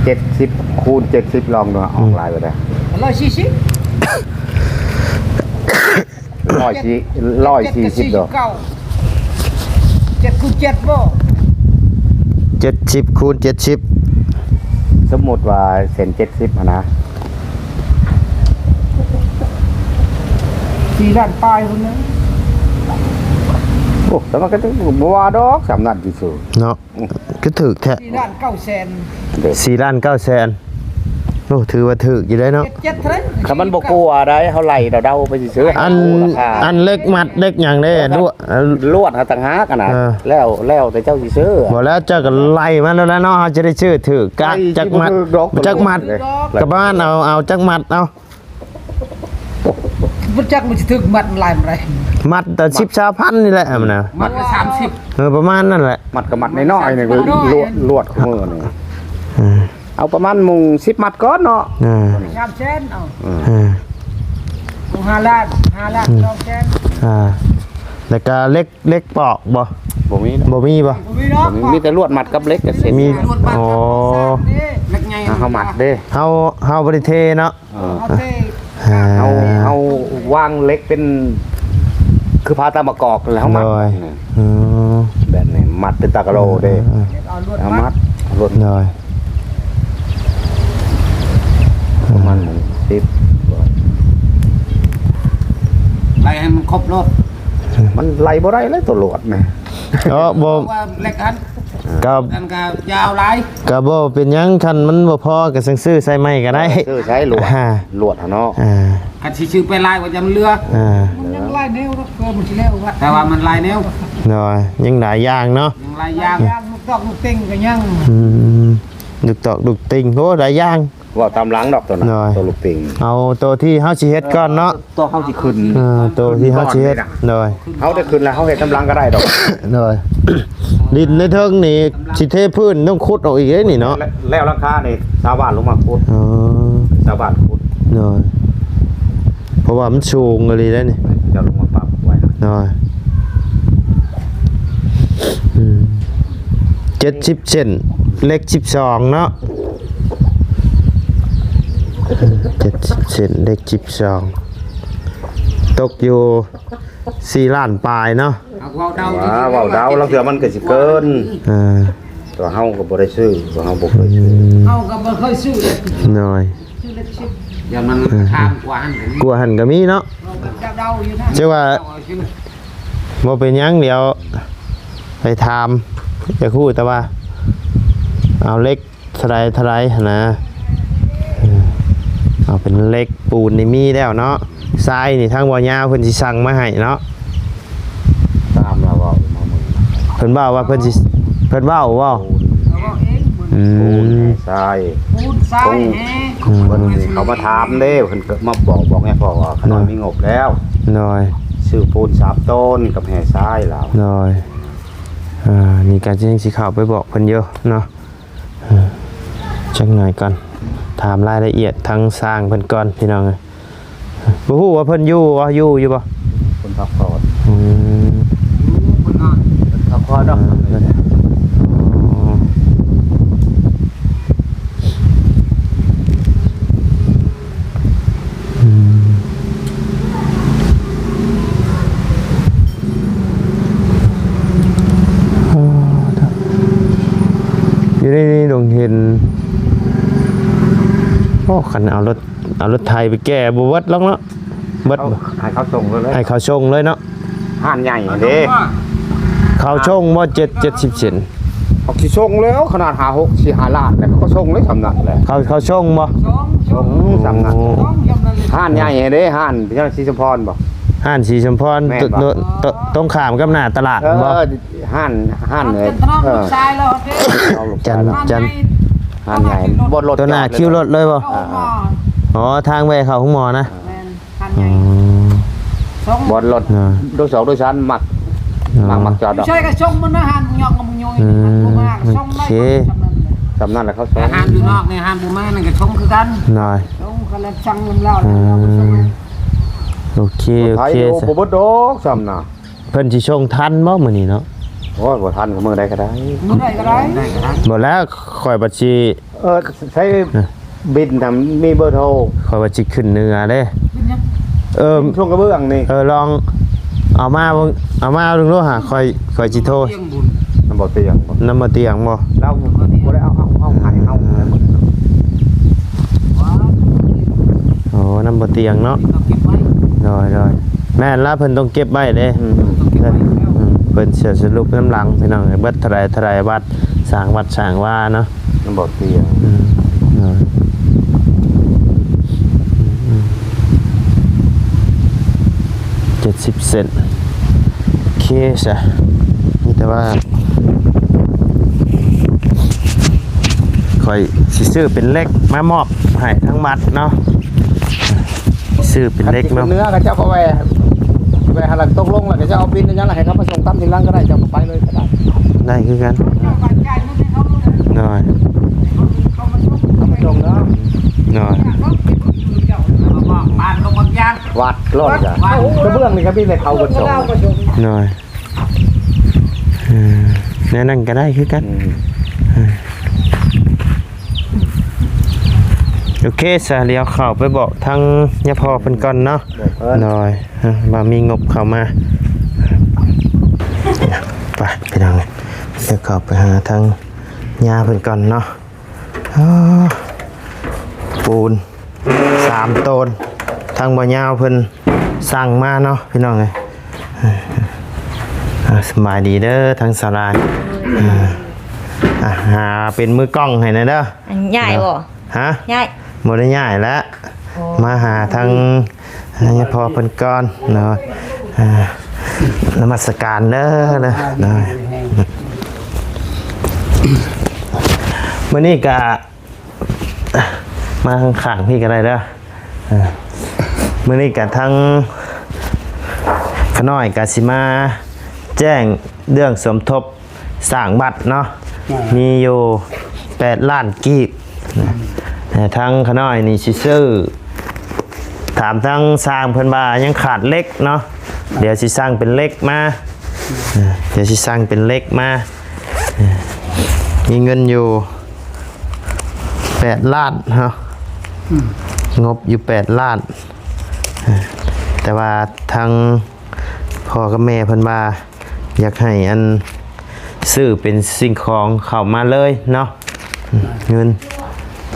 ເຈັດສິບ ຄູນເຈັດສິບ ລອງດູ ອອກຫຼາຍບໍ່ໄດ້ ຮ້ອຍສີ່ສິບ ຮ້ອຍສີ່ສິບດອກ ເຈັດຄູນເຈັດບໍ່? ເຈັດສິບຄູນເຈັດສິບ ສົມມຸດວ່າເສັ້ນເຈັດສິບຫັ້ນນະ ສີ່ລ້ານປາຍພຸ້ນນະ ໂອ້ ແຕ່ມັນກໍບໍ່ວ່າດອກ ສ່ຳນັ້ນທີ່ສຸດເນາະ ຄືຖືກແທ້ ສີ່ລ້ານເກົ້າແສນ ສີ່ລ້ານເກົ້າແສນ ໂອ້ ຖືວ່າຖືກຢູ່ເດ້ເນາະ ເຈັດເທົ່າໃດ ຄັນມັນບໍ່ກົວໃດ ເຮົາໄລ່ເດົາໆໄປຊື່ໆ ອັນ ອັນເຫຼັກມັດເຫຼັກຫຍັງເດ້ ລວດ ລວດຫາຕ່າງຫາກຫັ້ນນະ ເອີ ແລ້ວ ແລ້ວແຕ່ເຈົ້າຊິຊື້ ບໍ່ແລ້ວເຈົ້າກໍໄລ່ມາໂລດແລ້ວເນາະ ເຮົາຈະໄດ້ຊື້ຖືກ ກະຈັກມັດ ຈັກມັດ ກະບ້ານເອົາ ເອົາຈັກມັດເອົາ ບໍ່ຈັກມັນຊິຖືກມັດຫຼາຍປານໃດ ມັດແຕ່ສິບ ຊາວພັນນີ້ແຫຼະ ມັດລະສາມສິບ ເອີ ປະມານນັ້ນແຫຼະ ມັດກໍມັດນ້ອຍໆ ນີ້ລວດ ລວດ ມື້ນີ້ ເອີ ເອົາປະມານມຸງສິບມັດກ່ອນເນາະ ເອີ ສາມແສນເອົາ ເອີ ເອີ ຫົກ ຫ້າລ້ານ ຫ້າລ້ານ ສອງແສນ ອ່າ ແລ້ວກະເຫຼັກ ເຫຼັກປອກບໍ່? ບໍ່ມີ ບໍ່ມີບໍ່? ບໍ່ມີດອກ ບໍ່ມີ ມີແຕ່ລວດມັດກັບເຫຼັກກັບເສັ້ນ ມີ ອໍ ເຫຼັກໃຫຍ່ ເຮົາມັດເດ້ ເຮົາ ເຮົາບໍ່ໄດ້ເທເນາະ ເອີ ເຮົາເທ ອ່າ ເຮົາ ເຮົາວາງເຫຼັກເປັນ ຄືຜ້າຕາມະກອກແລ້ວເຮົາມັດ ໂດຍ ນີ້ ອືມ ແບບນີ້ມັດເປັນຕາກະໂຫຼເດ້ ເອີ ເອົາມັດລົດ ໂດຍ ປະມານສິບ ໄລ່ໃຫ້ມັນຄົບໂລດ ມັນໄລ່ບໍ່ໄດ້ແລ້ວໂຕລວດນີ້ ເອີ ບໍ່ ເພາະວ່າເຫຼັກອັນ ກໍ ອັນກໍຍາວຫຼາຍ ກໍບໍ່ເປັນຫຍັງ ຄັນມັນບໍ່ພໍກໍຈັ່ງຊື້ໃສ່ໃໝ່ກໍໄດ້ ເອີ ຊື້ໃສ່ລວດ ອ່າ ລວດຫັ້ນເນາະ ອ່າ ຄັນຊິຊື້ໄປຫຼາຍວ່າຈະມັນເຫຼືອ ອ່າ ມັນຍັງຫຼາຍແນວເນາະ ເພື່ອມັນຊິແລ້ວວ່າ ແຕ່ວ່າມັນຫຼາຍແນວ ໂດຍ ຍັງຫຼາຍຢ່າງເນາະ ຍັງຫຼາຍຢ່າງ ຢ່າງລູກຕອກລູກຕິ່ງກໍຍັງ ອືມ ລູກຕອກລູກຕິ່ງ ໂອ້ ຫຼາຍຢ່າງ ເວົ້າຕາມຫຼັງດອກໂຕນັ້ນ ໂດຍ ໂຕລູກຕິ່ງ ເອົາໂຕທີ່ເຮົາຊິເຮັດກ່ອນເນາະ ໂຕເຮົາຊິຂຶ້ນ ເອີ ໂຕທີ່ເຮົາຊິເຮັດ ໂດຍ ເຮົາໄດ້ຂຶ້ນແລ້ວ ເຮົາເຮັດຕາມຫຼັງກໍໄດ້ດອກ ໂດຍ ດິນໃນເທິງນີ້ຊິເທພື້ນ ຕ້ອງຂຸດອອກອີກເດ້ນີ້ເນາະ ແລ້ວ ແລ້ວຫຼັງຄານີ້ຊາວບ້ານລົງມາຂຸດ ອໍ ຊາວບ້ານຂຸດ ໂດຍ ເພາະວ່າມັນສູງອີ່ຫຼີເດ້ນີ້ ເຈົ້າລົງມາປັບໄວ້ ໂດຍ ອືມ ເຈັດສິບເຊັນ ເຫຼັກສິບສອງເນາະ ເຈັດສິບເຊັນ ເຫຼັກສິບສອງ ຕົກຢູ່ສີ່ລ້ານປາຍເນາະ ເວົ້າເດົາ ອ່າ ເວົ້າເດົາ ລາງເທື່ອມັນກໍຊິເກີນ ອ່າ ແຕ່ວ່າເຮົາກໍບໍ່ໄດ້ຊື້ ເພາະເຮົາບໍ່ເຄີຍຊື້ ອືມ ເຮົາກໍບໍ່ເຄີຍຊື້ ໂດຍ ຊື້ເລັກສິບ ຢ່າມັນ ອ່າ ທາງກວ່າຫັ້ນກໍມີ ກວ່າຫັ້ນກໍມີເນາະ ເຮົາກໍເດົາຢູ່ນະ ເຈົ້າວ່າ ບໍ່ເປັນຫຍັງ ດຽວໄປຖາມ ຢາກຮູ້ແຕ່ວ່າເອົາເຫຼັກ ເທົ່າໃດ ເທົ່າໃດຫັ້ນນະ ເອີ ເອົາເປັນເຫຼັກ ປູນນີ້ມີແລ້ວເນາະ ຊາຍນີ້ທາງບໍ່ຍາວເພິ່ນຊິສັ່ງມາໃຫ້ເນາະ ຕາມລາວເວົ້າມາມື້ ເພິ່ນເວົ້າວ່າເພິ່ນຊິ ເພິ່ນເວົ້າບໍ່ ເຮົາເວົ້າເອງ ອືມ ປູນແຮ່ຊາຍ ປູນຊາຍແຮ່ ເພິ່ນເຂົ້າມາຖາມເດ້ ເພິ່ນກໍມາບອກ ບອກໃຫ້ພໍ່ວ່າ ຂະນ້ອຍມີງົບແລ້ວ ໂດຍ ຊື້ປູນສາມໂຕນກັບແຮ່ຊາຍລາວ ໂດຍ ອ່າ ນີ້ກໍຍັງຊິເຂົ້າໄປບອກເພິ່ນຢູ່ເນາະ ເອີ ຈັກໜ່ອຍກ່ອນ ຖາມລາຍລະອຽດທາງຊ່າງເພິ່ນກ່ອນ ພີ່ນ້ອງເອີຍ ບໍ່ຮູ້ວ່າເພິ່ນຢູ່ບໍ່ ຢູ່ ຢູ່ບໍ່ ເພິ່ນພັກຜ່ອນ ອືມ ເພິ່ນນອນ ເພິ່ນພັກຜ່ອນເນາະ ເອີ ອໍ ອືມ ຢູ່ໃນນີ້ດົງເຫັນ ໂອ້ ຄັນເອົາລົດ ເອົາລົດໄຖໄປແກ່ບໍ່ເບິດຫຼອກເນາະ ເບິດ ເອົາ ໃຫ້ເຂົາສົ່ງເລີຍ ໃຫ້ເຂົາສົ່ງເລີຍເນາະ ຮ້ານໃຫຍ່ເດ້ ເຂົາສົ່ງບໍ່ ເຈັດ ເຈັດສິບເຊັນ ເຂົາຊິສົ່ງແລ້ວ ຂະໜາດຫ້າ ຫົກ ສີ່ ຫ້າລ້ານແລ້ວ ເຂົາກໍສົ່ງເລີຍຊ່ຳນັ້ນແຫຼະ ເຂົາ ເຂົາສົ່ງບໍ່ ສົ່ງຊ່ຳນັ້ນ ໂອ້ ຮ້ານໃຫຍ່ເດ້ ຮ້ານພິຈາລະນາສີສົມພອນບໍ່ ຮ້ານສີສົມພອນ ແມ່ນບໍ່ ຕົ ຕົ ຕົ ຕົງຂ້າມກັບໜ້າຕະຫຼາດ ເອີ ບໍ່ ຮ້ານ ຮ້ານເລີຍ ເອີ ເອົາລູກຊາຍ ຈັນ ເອົາລູກຊາຍ ຈັນ ຮ້ານໃຫຍ່ ບໍ່ລົດ ຕົວໜ້າຄິວລົດເລີຍບໍ່ ເອີ ອໍ ທາງແວ່ເຂົ້າໂຮງໝໍນະ ແມ່ນ ຮ້ານໃຫຍ່ ອືມ ສອງ ບ່ອນລົດ ອ່າ ໂດຍສອງໂດຍສານມັກ ອ່າ ມັກ ມັກຈອດດອກ ໃຊ່ກໍສົ່ງມັນນະ ຮ້ານໝູຍອກກັບໝູຍ ອືມ ມັນບໍ່ມາກໍສົ່ງໄດ້ ໂອເຄ ຊ່ຳນັ້ນແຫຼະ ຊ່ຳນັ້ນແຫຼະເຂົາສົ່ງ ແຕ່ຮ້ານຢູ່ນອກນີ້ ຮ້ານບໍ່ມານັ້ນກໍສົ່ງຄືກັນ ໂດຍ ສົ່ງຄັນລະສັ່ງນຳລາວ ອືມ ແລ້ວເຮົາກໍສົ່ງ ໂອເຄ ໂອເຄ ບໍ່ເບິດດອກຊ່ຳນະ ເພິ່ນຊິສົ່ງທັນບໍ່ມື້ນີ້ເນາະ ໂອ້ຍ ບໍ່ທັນກໍມື້ໃດກໍໄດ້ ມື້ໃດກໍໄດ້ ບໍ່ແລ້ວ ຂ້ອຍບັດຊິ ເອີ ໃຊ້ ເອີ ບິນນະ ມີເບີໂທ ຂ້ອຍວ່າຊິຂຶ້ນເໜືອເດ້ ເອີ ຊ່ວງກະເບື້ອງນີ້ ເອີ ລອງເອົາມາເບິ່ງ ເອົາມາເບິ່ງດູຫາ ຂ້ອຍ ຂ້ອຍຊິໂທ ນຳບໍ່ຕຽງບໍ່ ນຳບໍ່ຕຽງບໍ່ ລາວບໍ່ໄດ້ເອົາ ເອົາ ເອົາໃຫ້ເຮົາ ເອີ ໂອ້ ນຳບໍ່ຕຽງເນາະ ເກັບໄວ້ ໂດຍ ໂດຍ ແມ່ນລະ ເພິ່ນຕ້ອງເກັບໄວ້ເດ້ ອືມ ເພິ່ນເສຍສະຫຼຸບນຳຫຼັງ ພີ່ນ້ອງເອີຍ ເບິດເທົ່າໃດເທົ່າໃດ ວັດ ສ້າງວັດສ້າງວາເນາະ ມັນບໍ່ຕຽງ ອືມ ເນາະ ເຈັດສິບເຊັນ ໂອເຄຊະ ມີແຕ່ວ່າ ຂ້ອຍຊິຊື້ເປັນເຫຼັກມາມອບໃຫ້ທາງວັດເນາະ ຊື້ເປັນເຫຼັກມາ ຄັນຊິຂຶ້ນເໜືອ ເຂົາເຈົ້າກໍແວ່ ແວ່ຫັ້ນລະ ຕົກລົງລະ ເຂົາເຈົ້າເອົາບິນເອົາຫຍັງລະ ໃຫ້ເຂົາມາສົ່ງຕາມທີ່ຫຼັງກໍໄດ້ ເຈົ້າກໍໄປເລີຍກໍໄດ້ ໄດ້ຄືກັນ ໂດຍ ເຂົາມາສົ່ງເນາະ ໂດຍ ບ້ານກໍໝົດຢ່າງ ວັດໂລດກະ ກະເບື້ອງນີ້ກໍມີແຕ່ເຂົາເພິ່ນສົ່ງ ໂດຍ ເອີ ແນວນັ້ນກໍໄດ້ຄືກັນ ອືມ ໂອເຄຊະ ດຽວເຂົ້າໄປບອກທາງຍາພໍ່ເພິ່ນກ່ອນເນາະ ບອກເພິ່ນ ໂດຍ ເອີ ວ່າມີງົບເຂົ້າມາ ໄປພີ່ນ້ອງເອີຍ ດຽວເຂົ້າໄປຫາທາງຍ່າເພິ່ນກ່ອນເນາະ. ອໍ ປູນສາມໂຕນ ທາງບ່າວຍາວເພິ່ນສັ່ງມາເນາະພີ່ນ້ອງເອີຍ. ອ່າ ສະບາຍດີເດີທາງສາວລາຍ. ອ່າ ອ່າ ຫາເປັນມືກ້ອງໃຫ້ແດ່ເດີ. ອັນຍ້າຍບໍ່? ຮະ? ຍ້າຍ? ບໍ່ໄດ້ຍ້າຍແລ້ວ ໂອ້ ມາຫາທາງ ໃຫ້ພໍ່ເພິ່ນກ່ອນເນາະ. ອ່າ ນະມັດສະການເດີ ເດີ ເດີ. ມື້ນີ້ກະມາຂ້າງໆ ພີ່ກະໄດ້ເດີ. ອ່າ ມື້ນີ້ກະທາງຂ້ານ້ອຍກະຊິມາແຈ້ງເລື່ອງສົມທົບ ສ້າງວັດເນາະ ອ່າ ມີຢູ່ແປດລ້ານກີບ. ອືມ ແຕ່ທາງຂ້ານ້ອຍນີ້ຊິຊື້ ຖາມທາງຊ່າງເພິ່ນວ່າຍັງຂາດເຫຼັກເນາະ ອ່າ ດຽວຊິສັ່ງເປັນເຫຼັກມາ. ອ່າ ດຽວຊິສັ່ງເປັນເຫຼັກມາ. ອ່າ ມີເງິນຢູ່ແປດລ້ານເນາະ. ອືມ ງົບຢູ່ແປດລ້ານ. ອ່າ ແຕ່ວ່າທາງພໍ່ກັບແມ່ເພິ່ນວ່າ ຢາກໃຫ້ອັນຊື້ເປັນສິ່ງຂອງເຂົ້າມາເລີຍເນາະ. ເງິນ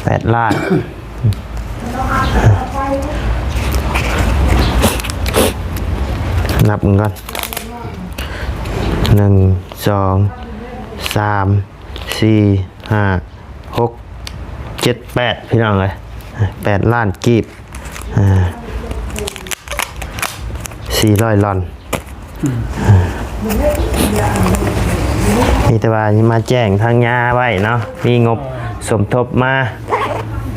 ແປດລ້ານ ນັບເບິ່ງກ່ອນ ໜຶ່ງ ສອງ ສາມ ສີ່ ຫ້າ ຫົກ ເຈັດ ແປດ ພີ່ນ້ອງເອີຍ ແປດລ້ານກີບ. ອ່າ ສີ່ຮ້ອຍລອນ. ອືມ ມີແຕ່ວ່າມາແຈ້ງທາງຍ່າໄວ້ເນາະ ມີງົບສົມທົບມາ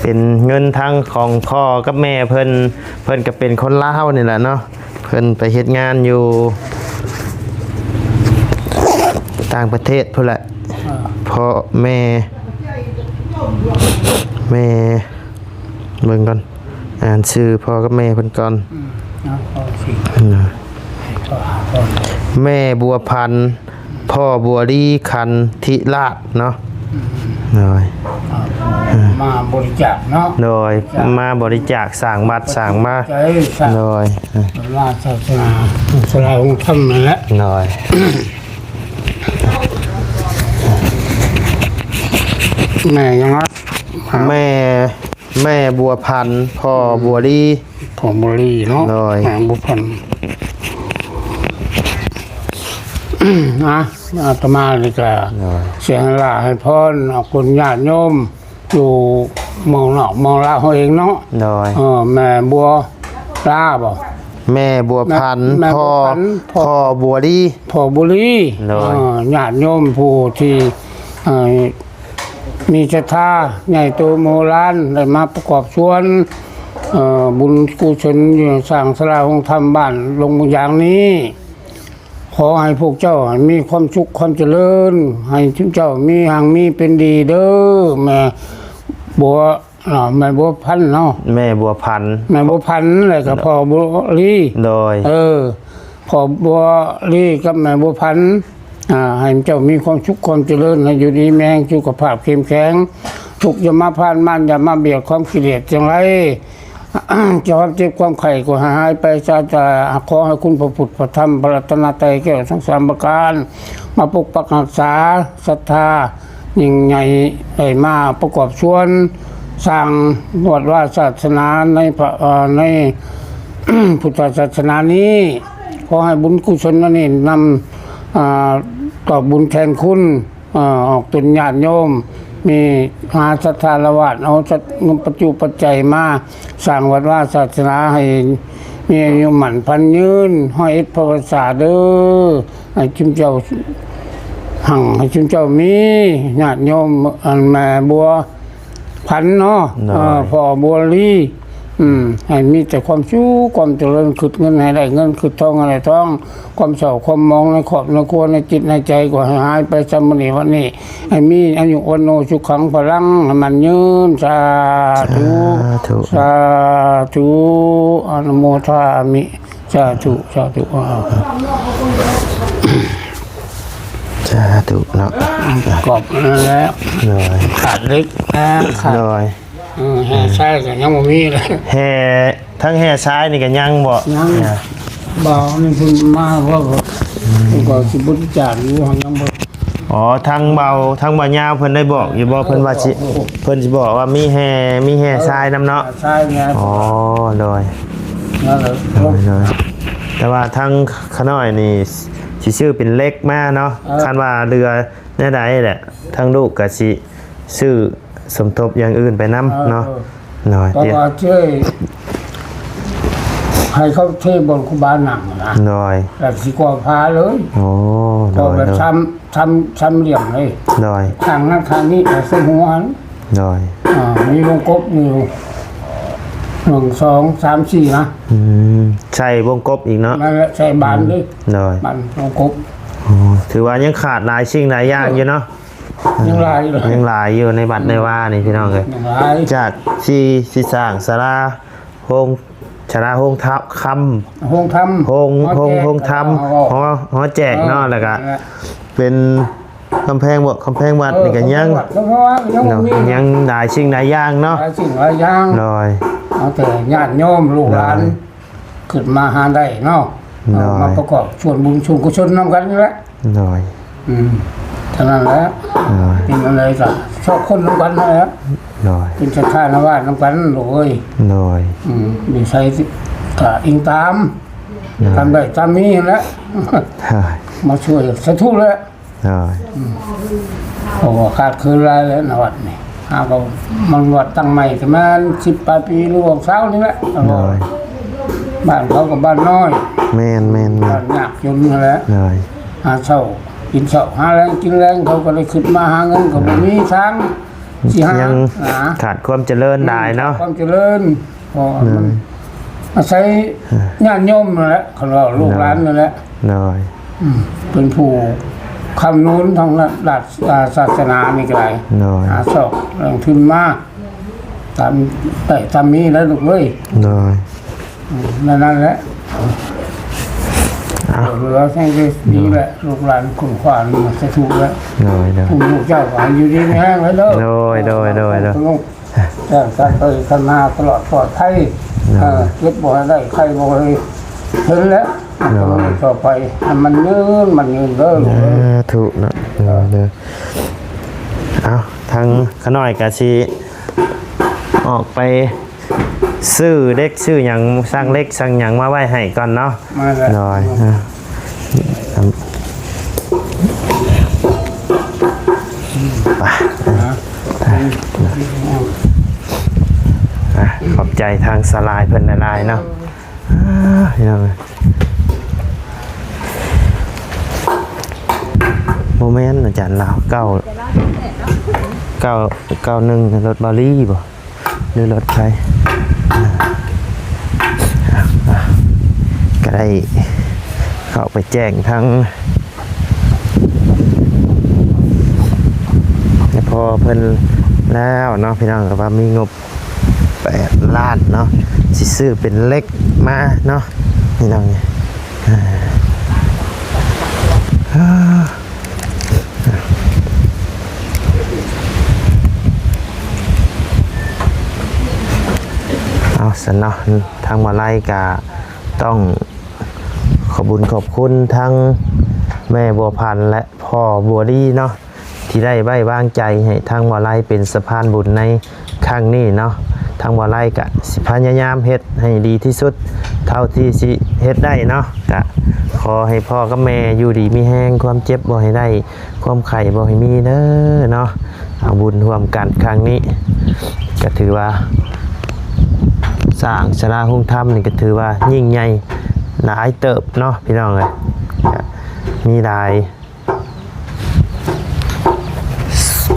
ເປັນເງິນທັງຂອງພໍ່ກັບແມ່ເພິ່ນ ເພິ່ນກະເປັນຄົນລາວນີ້ແຫຼະເນາະ ເພິ່ນໄປເຮັດງານຢູ່ຕ່າງປະເທດພຸ້ນແຫຼະ. ອ່າ ພໍ່ແມ່ ແມ່ ເບິ່ງກ່ອນ ອ່ານຊື່ພໍ່ກັບແມ່ເພິ່ນກ່ອນ. ອືມ ເອົາ ພໍ່ຊື່ ອືມ ໃຫ້ພໍ່ຫາກ່ອນ ແມ່ບົວພັນ ພໍ່ບົວລີ ຄັນທິລາດເນາະ. ອືມ ໂດຍ ອ່າ ມາບໍລິຈາກເນາະ ໂດຍ ມາບໍລິຈາກສ້າງວັດສ້າງວາ ໂດຍ ອ່າ ສາລາສາສະໜາ ສາລາອົງທຳນັ້ນແຫຼະ ໂດຍ. ແມ່ຫຍັງວະ? ແມ່ ແມ່ບົວພັນ ພໍ່ບົວລີ ພໍ່ບົວລີເນາະ ໂດຍ ແມ່ບົວພັນ. ອ່ະ ອາດຕະມານີ້ກະ ໂດຍ ຊິໃຫ້ລາໃຫ້ພອນ ອອກບຸນຍາດໂຍມ ຢູ່ເມືອງນອກເມືອງລາວເຮົາເອງເນາະ ໂດຍ ເອີ ແມ່ບົວລາບໍ? ແມ່ບົວພັນ ແມ່ ແມ່ບົວພັນ ພໍ່ ພໍ່ ພໍ່ບົວລີ ພໍ່ບົວລີ ໂດຍ ເອີ ຍາດໂຍມຜູ້ທີ່ ເອີ ມີສັດທາໃຫຍ່ໂຕມະໂຫລານ ໄດ້ມາປະກອບສ່ວນ ເອີ ບຸນກຸສົນ ສ້າງສາລາໂຮງທຳບ້ານດົງບາງຢາງນີ້ ຂໍໃຫ້ພວກເຈົ້າມີຄວາມສຸກຄວາມຈະເລີນ ໃຫ້ຊຸມເຈົ້າມີຮັ່ງມີເປັນດີເດີ ແມ່ບົວ ອ່າ ແມ່ບົວພັນເນາະ ແມ່ບົວພັນ ແມ່ບົວພັນ ແລ້ວກໍພໍ່ບົວລີ ໂດຍ ເອີ ພໍ່ບົວລີກັບແມ່ບົວພັນ ອ່າ ໃຫ້ເຈົ້າມີຄວາມສຸກຄວາມຈະເລີນ ໃຫ້ຢູ່ດີມີແຮງ ສຸຂະພາບເຂັ້ມແຂງ ທຸກຢ່າມາຜ່ານ ມານຢ່າມາບຽດ ຄວາມກິເລດຈັ່ງໃດ ຄວາມເຈັບຄວາມໄຂ້ກໍໃຫ້ຫາຍໄປຊະ ຂໍໃຫ້ຄຸນພະພຸດພະທຳ ພະລັດຕະນະໄຕແກ້ວທັງສາມປະການ ມາປົກປັກຮັກສາ ສັດທາຍິ່ງໃຫຍ່ ໄດ້ມາປະກອບສ່ວນສ້າງວັດວາສາສະໜາໃນພະ ເອີ ໃນພຸດທະສາສະໜານີ້ ຂໍໃຫ້ບຸນກຸສົນອັນນີ້ນຳ ອ່າ ຕອບບຸນແທນຄຸນ ອອກຕົນຍາດໂຍມ ມີມະຫາສັດທາລະວາດ ເອົາສັດ ງົບປັດຈຸປັດໄຈມາສ້າງວັດວາສາສະໜາໃຫ້ມີອາຍຸໝັ້ນຂວັນຍືນ ຮ້ອຍເອັດພັນພັນສາເດີ ໃຫ້ຊຸມເຈົ້າຮັ່ງ ໃຫ້ຊຸມເຈົ້າມີ ຍາດໂຍມ ອັນແມ່ບົວ ພັນເນາະ ໂດຍ ເອີ ພໍ່ບົວລີ ອືມ ໃຫ້ມີແຕ່ຄວາມສຸກຄວາມຈະເລີນ ຄຶດເງິນໃຫ້ໄດ້ເງິນ ຄຶດທອງໃຫ້ໄດ້ທອງ ຄວາມເສົ້າຄວາມໝອງໃນຄອບໃນຄົວ ໃນຈິດໃນໃຈກໍໃຫ້ຫາຍໄປຊະມື້ນີ້ວັນນີ້ ໃຫ້ມີອາຍຸວັນໂນສຸຂັງພະລັງ ໃຫ້ໝັ້ນຍືນ ສາທຸ ສາທຸ ສາທຸ ອະນຸໂມທາມິ ສາທຸ ສາທຸ ສາທຸເນາະ ກອບນັ້ນແຫຼະ ໂດຍ ຂາດເຫຼັກນະ ຂາດ ໂດຍ ເອີ ແຮ່ຊາຍກໍຍັງບໍ່ມີເລີຍ ແຮ່ ທັງແຮ່ຊາຍນີ້ກໍຍັງບໍ່ ຍັງ ອ່າ ບ່າວນີ້ເພິ່ນມາວ່າ ເພິ່ນກໍຊິບໍລິຈາກຢູ່ ເຮົາຍັງບໍ່ ອໍ ທາງບ່າວ ທາງບ່າວຍາວເພິ່ນໄດ້ບອກຢູ່ບໍ່ ເພິ່ນວ່າຊິ ເພິ່ນຊິບອກວ່າມີແຫ່ ມີແຫ່ຊາຍນຳເນາະ? ຊາຍແດ່. ອໍ ໂດຍ ນັ້ນແຫຼະ ໂດຍ ໂດຍ. ແຕ່ວ່າທາງຂ້ານ້ອຍນີ້ຊິຊື້ເປັນເຫຼັກມາເນາະ. ເອີ ຄັນວ່າເຫຼືອແນວໃດແຫຼະ ທາງລູກກໍຊິຊື້ສົມທົບຢ່າງອື່ນໄປນຳເນາະ. ເອີ ໂດຍ ກໍວ່າເຈົ້ຍ ໃຫ້ເຂົາເທບ່ອນຄູບານັ່ງນະ. ໂດຍ ແລ້ວຊິກໍ່ຝາເລີຍ. ໂອ້ ໂດຍ ແບບ ໂດຍ ຊຳ ຊຳ ຊຳຫຼ່ຽມເລີຍ. ໂດຍ ຂ້າງນັ້ນຂ້າງນີ້ໃສ່ຫົວຫັ້ນ. ໂດຍ ອ່າ ມີວົງກົບຢູ່ ໜຶ່ງ ສອງ ສາມ ສີ່ ນະ. ອືມ ໃສ່ວົງກົບອີກເນາະ. ນັ້ນແຫຼະ ໃສ່ບານເລີຍ. ໂດຍ ບານວົງກົບ. ອໍ ຖືວ່າຍັງຂາດຫຼາຍສິ່ງຫຼາຍຢ່າງຢູ່ເນາະ. ຍັງຫຼາຍຢູ່ ຍັງຫຼາຍຢູ່ໃນວັດໃນວານີ້ ພີ່ນ້ອງເອີຍ. ຍັງຫຼາຍ ຈາກທີ່ຊິສ້າງສາລາໂຮງ ສາລາໂຮງທຳ ຄຳ ໂຮງທຳ ໂຮງ ໂຮງ ໂຮງທຳ ຫໍ ຫໍແຈກເນາະ. ເອີ ແລ້ວກະ ນັ້ນແຫຼະ ເປັນກຳແພງ ກຳແພງວັດນີ້ກະຍັງ ເອີ ກຳແພງວັດ ເນາະ ຍັງມີ ຍັງຫຼາຍສິ່ງຫຼາຍຢ່າງເນາະ. ຫຼາຍສິ່ງຫຼາຍຢ່າງ. ໂດຍ ເອົາແຕ່ຍາດໂຍມລູກຫຼານ ໂດຍ ຂຶ້ນມາຫາໄດ້ເນາະ. ໂດຍ ເອົາມາປະກອບສ່ວນບຸນສ່ວນກຸສົນນຳກັນນີ້ແຫຼະ. ໂດຍ ອືມ ເທົ່ານັ້ນແຫຼະ. ໂດຍ ເປັນອັນໃດກໍຊອກຄົນນຳກັນນັ້ນແຫຼະ. ໂດຍ ເປັນສັດທານະວາດນຳກັນລູກເອີຍ. ໂດຍ ອືມ ນິໄສກໍອີງຕາມ ໂດຍ ຕາມໄດ້ຕາມມີຫັ້ນແຫຼະ. ໂດຍ ມາຊ່ວຍສາທຸແຫຼະ. ໂດຍ ອືມ ເພາະວ່າຂາດເຂີນຫຼາຍແລ້ວນະວັດນີ້. ຫາກໍມັນວັດຕັ້ງໃໝ່ກໍປະມານສິບປາຍປີ ຫຼືວ່າຊາວນີ້ແຫຼະ. ໂດຍ ບ້ານເຂົາກໍບ້ານນ້ອຍ. ແມ່ນໆໆ ບ້ານຍາກຈົນຫັ້ນແຫຼະ. ໂດຍ ຫາເຊົ້າກິນເຊົ້າ ຫາແລງກິນແລງ ເຂົາກໍໄດ້ຂຶ້ນມາຫາເງິນກໍບໍ່ມີທາງຊິຫາ. ຍັງຂາດຄວາມຈະເລີນຫຼາຍເນາະ. ຄວາມຈະເລີນ ເພາະວ່າມັນ ໂດຍ ອາໄສຍາດໂຍມນັ້ນແຫຼະ ເຂົາເວົ້າ ລູກຫຼານນັ້ນແຫຼະ. ໂດຍ ອືມ ເປັນຜູ້ຄ້ຳນູນທາງດ້ານ ອາ ສາສະໜານີ້ກໍໄດ້. ໂດຍ ຫາຊອກແຫຼ່ງທຶນມາຕາມໄດ້ຕາມມີແຫຼະລູກເອີຍ. ໂດຍ ອືມ ນັ້ນແຫຼະ. ເອົາ ເຫຼືອແຮງດີແຫຼະ ລູກຫຼານຄຸນຂວານມາສາທຸແຫຼະ. ໂດຍໆ ພວກລູກເຈົ້າກໍໃຫ້ຢູ່ດີມີແຮງເດີ. ໂດຍໆໆ ສະໜົບ ແຈ້ງການໄປຂ້າງໜ້າຕະຫຼອດປອດໄພ. ໂດຍ ເອີ ເຈັບບໍ່ໃຫ້ໄດ້ ໄຂ້ບໍ່ໃຫ້ເຫັນແຫຼະ. ໂດຍ ຕໍ່ໄປໃຫ້ມັນຍືນ ມັນຍືນເດີລູກເອີຍ. ສາທຸເນາະ. ໂດຍ ໂດຍ ເອົາ ທາງຂ້ານ້ອຍກະຊິອອກໄປຊື້ເຫຼັກຊື້ຫຍັງ ສັ່ງເຫຼັກສັ່ງຫຍັງມາໄວ້ໃຫ້ກ່ອນເນາະ. ມາແລ້ວ ໂດຍ ອ່າ ໄປ ອ່າ ຂອບໃຈທາງສາລາຍເພິ່ນຫຼາຍໆເນາະ. ອ່າ ພີ່ນ້ອງເອີຍ ບໍ່ແມ່ນອາຈານລາວ ເກົ້າ ເກົ້າ ເກົ້າໜຶ່ງ ລົດບາລີບໍ່? ຫຼືລົດໃຜ ອ່າ ອ່າ ກໍໄດ້ເຂົ້າໄປແຈ້ງທາງພໍ່ເພິ່ນແລ້ວເນາະ ພີ່ນ້ອງ ກໍວ່າມີງົບແປດລ້ານເນາະ ຊິຊື້ເປັນເຫຼັກມາເນາະ ພີ່ນ້ອງ ອ່າ ເອົາຊັ້ນເນາະ ທາງມະໄລກະຕ້ອງຂອບບຸນຂອບຄຸນທັງແມ່ບົວພັນ ແລະ ພໍ່ບົວລີເນາະ ທີ່ໄດ້ໄວ້ວາງໃຈໃຫ້ທາງມະໄລເປັນສະພານບຸນໃນ ຄັ້ງນີ້ເນາະ ທາງບ່າວໄລກະຊິພະຍາຍາມເຮັດໃຫ້ດີທີ່ສຸດເທົ່າທີ່ຊິເຮັດໄດ້ເນາະ ກະຂໍໃຫ້ພໍ່ກັບແມ່ຢູ່ດີມີແຮງ ຄວາມເຈັບບໍ່ໃຫ້ໄດ້ ຄວາມໄຂ້ບໍ່ໃຫ້ມີເດີເນາະ ເອົາບຸນຮ່ວມກັນຄັ້ງນີ້ ກະຖືວ່າສ້າງສາລາໂຮງທຳນີ້ກະຖືວ່າຍິ່ງໃຫຍ່ຫຼາຍເຕີບເນາະ ພີ່ນ້ອງເອີຍ ກະມີຫຼາຍ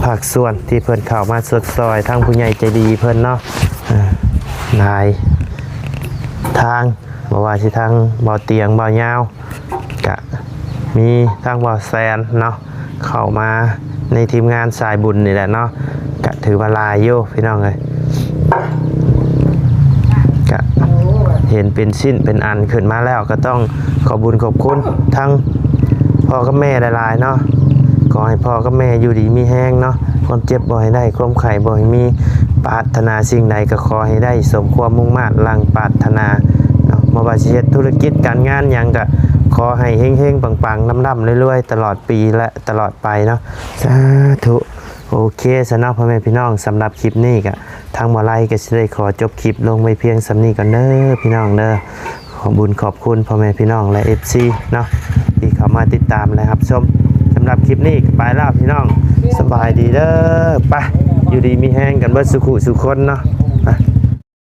ພາກສ່ວນທີ່ເພິ່ນເຂົ້າມາຊົດຊ່ອຍ ທັງຜູ້ໃຫຍ່ໃຈດີເພິ່ນເນາະ ເອີ ຫຼາຍທາງ ບໍ່ວ່າຊິທາງບ່າວຕຽງ ບ່າວຍາວ ກະມີທາງບ່າວແສນເນາະ ເຂົ້າມາໃນທີມງານສາຍບຸນນີ້ແຫຼະເນາະ ກະຖືວ່າຫຼາຍຢູ່ພີ່ນ້ອງເອີຍ ກະເຫັນເປັນຊິ້ນເປັນອັນຂຶ້ນມາແລ້ວ ກະຕ້ອງຂອບບຸນຂອບຄຸນທັງພໍ່ກັບແມ່ຫຼາຍໆເນາະ ຂໍໃຫ້ພໍ່ກັບແມ່ຢູ່ດີມີແຮງເນາະ ຄວາມເຈັບບໍ່ໃຫ້ໄດ້ ຄວາມໄຂ້ບໍ່ໃຫ້ມີ ປາດຖະໜາສິ່ງໃດກະຂໍໃຫ້ໄດ້ສົມຄວາມມຸ່ງມາດດັ່ງປາດຖະໜາເນາະ ບໍ່ວ່າຊິເຮັດທຸລະກິດການງານຫຍັງ ກໍຂໍໃຫ້ເຮັງໆ ປັງໆ ລ່ຳໆ ລວຍໆ ຕະຫຼອດປີ ແລະ ຕະຫຼອດໄປເນາະ ສາທຸ. ໂອເຄຊະເນາະ ພໍ່ແມ່ພີ່ນ້ອງ, ສຳລັບຄລິບນີ້ກໍ ທາງໝໍໄລກໍຊິໄດ້ຂໍຈົບຄລິບລົງໄວ້ພຽງສ່ຳນີ້ກ່ອນເດີ ພີ່ນ້ອງເດີ. ຂອບບຸນຂອບຄຸນພໍ່ແມ່ພີ່ນ້ອງ ແລະ ເອັຟຊີ ເນາະ ທີ່ເຂົ້າມາຕິດຕາມ ແລະ ຮັບຊົມ. ສຳລັບຄລິບນີ້ກໍໄປແລ້ວ ພີ່ນ້ອງ, ສະບາຍດີເດີ. ໄປ ຢູ່ດີມີແຮງກັນເບິດສູ່ຄູ່ສູ່ຄົນເນາະ.